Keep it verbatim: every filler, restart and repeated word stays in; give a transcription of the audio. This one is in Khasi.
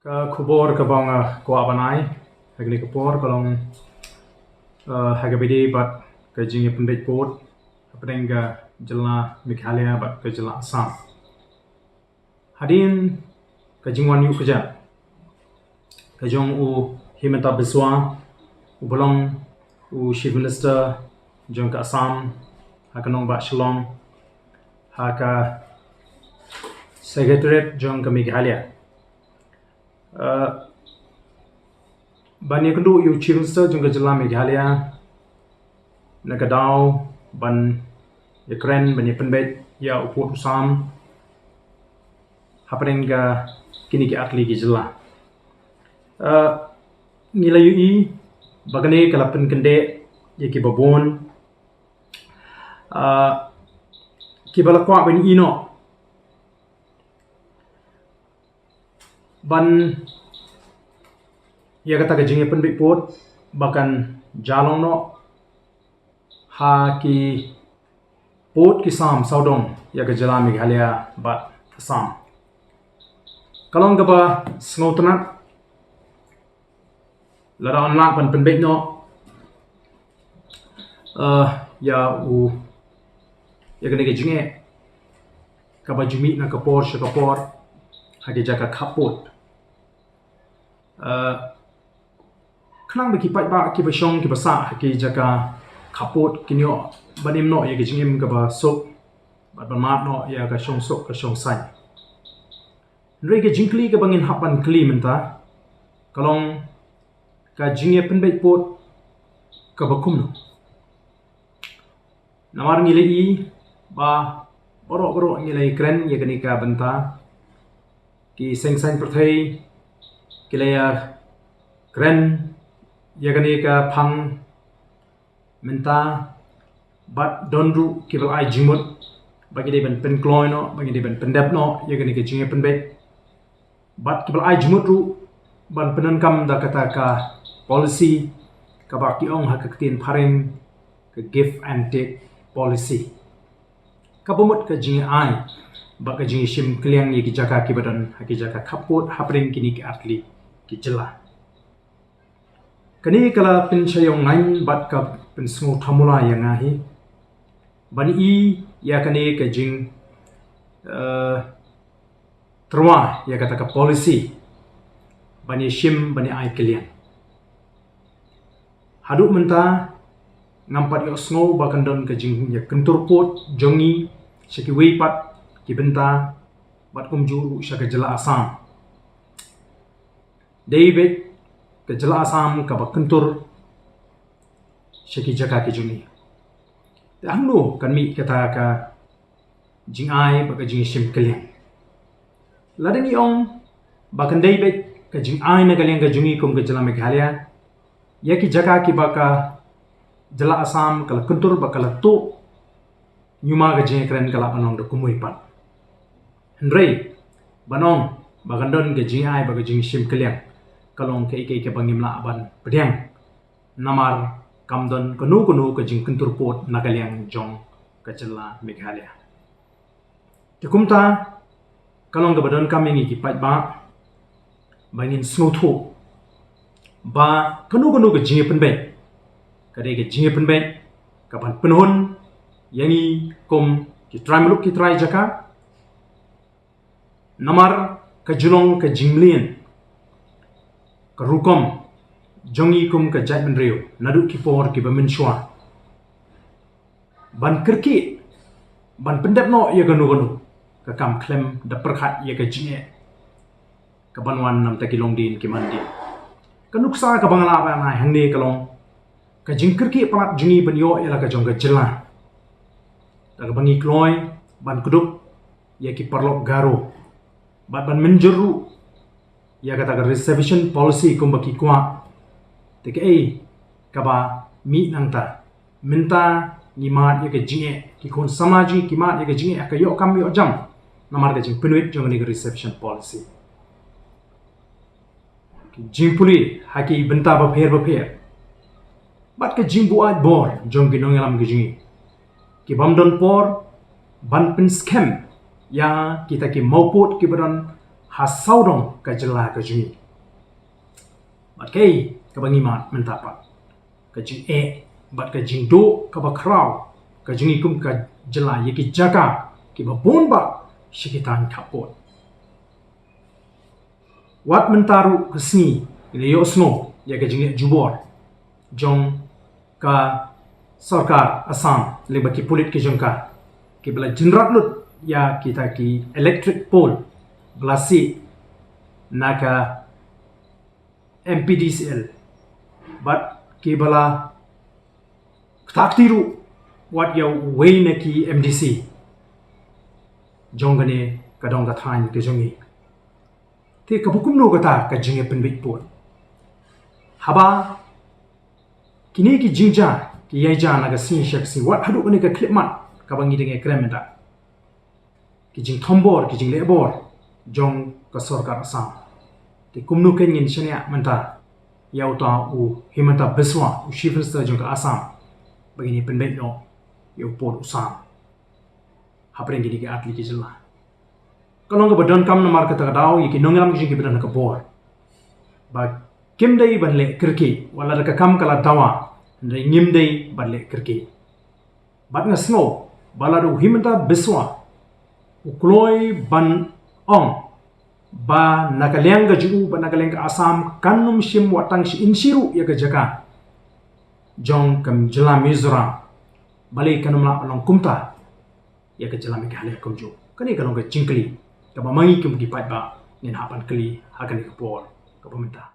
Ka khubor kaba nga kwah ban ai ha kane ka por ka long, eh, ha kaba ïadei bad ka jingïapynbeit pud hapdeng ka jylla Meghalaya bad ka jylla Assam. Hadien ka jingwan ïuh kjat ka jong u Himanta Biswa, uba long u Chief Minister jong ka Assam, ha ka nongbah Shillong, ha ka Secretariat jong ka Meghalaya. Eh, ban ïakynduh ïa u Chief Minister jong ka jylla Meghalaya na ka daw ban ïakren, ban ïapynbeit ïa u pud u sam hapdeng ka kine ki artylli ki jylla. Eh, ngi la ïohi ba kane ka la pynkyndit ïa kiba bun, eh, kiba la kwah ban ïehnoh ban ïa kata ka jingïapynbeit pud ba kan jia long noh ha ki pud ki sam sawdong ïa ka jylla Meghalaya bad Assam. Ka long kaba sngewtynnat lada yn lah ban pynbeit noh, eh, ïa u, ïa kane ka jingeh kaba ju mih na ka por sha ka por ha ki jaka khappud. Eh, khnang ba ki paidbah kiba shong kiba sah ha ki jaka khappud kin ïoh ban im noh ïa ka jingim kaba suk bad ban mad noh ïa ka shongsuk ka shongsaiñ. Hynrei ka jingkylli kaba ngin hap ban kylli mynta ka long, ka jingïapynbeit pud kaba kumno? Namar ngi la ïohi ba baroh baroh ngi la ïakren ïa kane ka bynta, ki seng saiñ pyrthei ki la ïakren ïa kane ka phang mynta, bad don ruh kiba la ai jingmut ba ki dei ban pynkloi noh, ba ki dei ban pyndep noh ïa kane ka jingïapynbeit, bad kiba la ai jingmut ruh ban pyndonkam da kata ka policy kaba ki ong ha ka ktien phareng ka give and take policy, kaba mut ka jingai bad ka jingshim kylliang ïa ki jaka kiba don ha ki jaka khappud hapdeng kine ki artylli ki jylla. Kane ka la pynshai ïa nga bad ka pynsngewthuh mula ïa nga hi ban ïohi ïa kane ka jing, eh, tyrwa ïa kata ka policy ban ïashim, ban ïa ai kylliang. Haduh mynta ngam pat ïohsngew ba kan don ka jingïakyntur pud jong ngi sha kiwei pat ki bynta, bad kumjuh ruh sha ka jylla Assam. Dei beit ka jylla Assam kaba kyntur sha ki jaka ki jong ngi. Te hangno kan mih kata ka jingai bad ka jingshim kylliang? Lada ngi ong ba kan dei beit ka jingai na ka liang ka jong ngi kum ka jylla Meghalaya ïa ki jaka kiba ka jylla Assam ka la kyntur bad ka la tuh, ñiuma ka jingïakren ka lah ban long da kumwei pat. Hynrei ban ong ba kan don ka jingai bad ka jingshim kylliang ka long kaei kaei kaba ngim lah ban pdiang, namar kam don kano kano ka jingkyntur pud na ka liang jong ka jylla Meghalaya. Te kumta ka long kaba donkam ïa ngi ki paidbah ba ngin sngewthuh ba kano kano ka jingïapynbeit ka dei ka jingïapynbeit kaban pynhun ïa ngi kum ki trai muluk ki trai jaka, namar ka ju long ka jingmlien ka rukom jong ngi kum ka jaitbynriew naduh ki por kiba mynshuwa. Ban kyrkieh ban pyndep noh ïa kano kano ka kam khlem da pyrkhat ïa ka jingeh kaban wan namar ki longdien ki mandien. Ka nuksa kaba nga lah ban ai hangne ka long ka jingkyrkieh palat jong ngi ban ïoh ïa la ka jong ka jylla da kaba ngi kloi ban kdup ïa ki paralok Garo bad ban mynjur ruh ïa kata ka reservation policy kumba ki kwah. Te kaei kaba mih nangta? Mynta ngi mad ïa ka jingeh, ki khun samla jong ngi ki mad ïa ka jingeh, ka ïoh kam ïoh jam namar ka jingpynwit jong kane ka reservation policy. Ki jingpule ha ki bynta bapher bapher bad ka jingbuaid bor jong ki nongïalam ki jong ngi ki bym don por ban pynskhem ïa kita ki mawpud kiba don ha sawdong ka jylla ka jong ngi. Bad kaei kaba ngi mad mynta pat? Ka jingeh bad ka jingduh kaba khraw ka jong ngi kum ka jylla ïa ki jaka kiba bun bah sha ki thaiñ khappud. Wat mynta ruh ka sngi ngi la ïohsngew ïa ka jingleh jubor jong ka sorkar Assam lyngba ki pulit ki jong ka, kiba la jynrat lut ïa kita ki electric pole ba la sih na ka M P D C L, bad kiba la ktah kti ruh wat ïa uwei na ki M D C jong kane ka dong ka thaiñ ka jong ngi. Te kaba kumno kata ka jingïapynbeit pud? Haba kine ki jingjia ki ïaijia na ka sngi sha ka sngi, wat haduh kane ka khyllipmat kaba ngi dang ïakren mynta, ki jingthombor, ki jinglehbor jong ka sorkar Assam. Te kumno kein ngin shaniah mynta ïa uta u Himanta Biswa, u Chief Minister jong ka Assam, ba ngin ïapynbeit noh ïa u pud u sam hapdeng kine ki artylli ki jylla? Ka long kaba donkam namar kata ka daw ïa ki nongïalam ki jong ngi kiba don ha ka bor ba kim dei ban leh kyrkieh, wat la da ka kam ka la dawa, hynrei ngim dei ban leh kyrkieh. Bad nga sngew ba la da u Himanta Biswa u kloi ban ong ba na ka liang ka jong u bad na ka liang ka Assam kan ym shim wat tang shi inshi ruh ïa ka jaka jong ka jylla Mizoram. Balei kan ym lah ban long kumta ïa ka jylla Meghalaya kumjuh? Kane ka long ka jingkylli kaba ma ngi kum ki paidbah ngin hap ban kylli ha kane ka por kaba mynta.